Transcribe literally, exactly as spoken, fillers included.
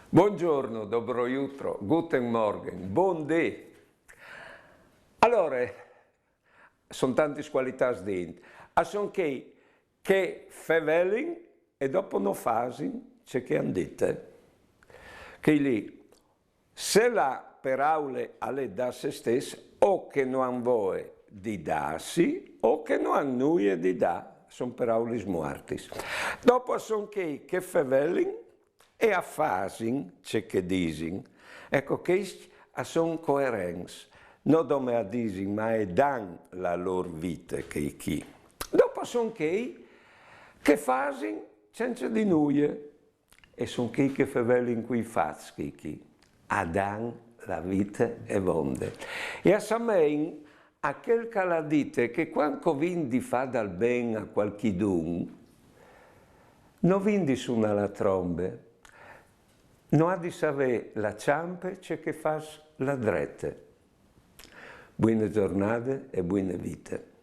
Buongiorno, dobro jutro, guten Morgen, bundì. Alore, son tantis cualitâts di int. A son chei che fevelin e dopo no fasin ce che a àn dite. Chei li, se la peraule a l'è da se stes, o che no àn voie di dâsi, o che no àn nuie di dâ, son peraulis muartis. Dopo a son chei che fevelin e a fasin ce che disin. Eco, chei a son coerents, no dome a disin, ma e dan la lôr vite chei chi. Dopo a son chei che fasin cence dî nuie, e son chei che fevelin cui fats chei chi. A dan la vite e vonde. E a samein a chel che al à dite che cuant che o vin di fâ dal ben a cualchidun, no vin di sunâ la trombe, no à di savê la çampe ce che fâs la drete. Buine zornade e buine vite.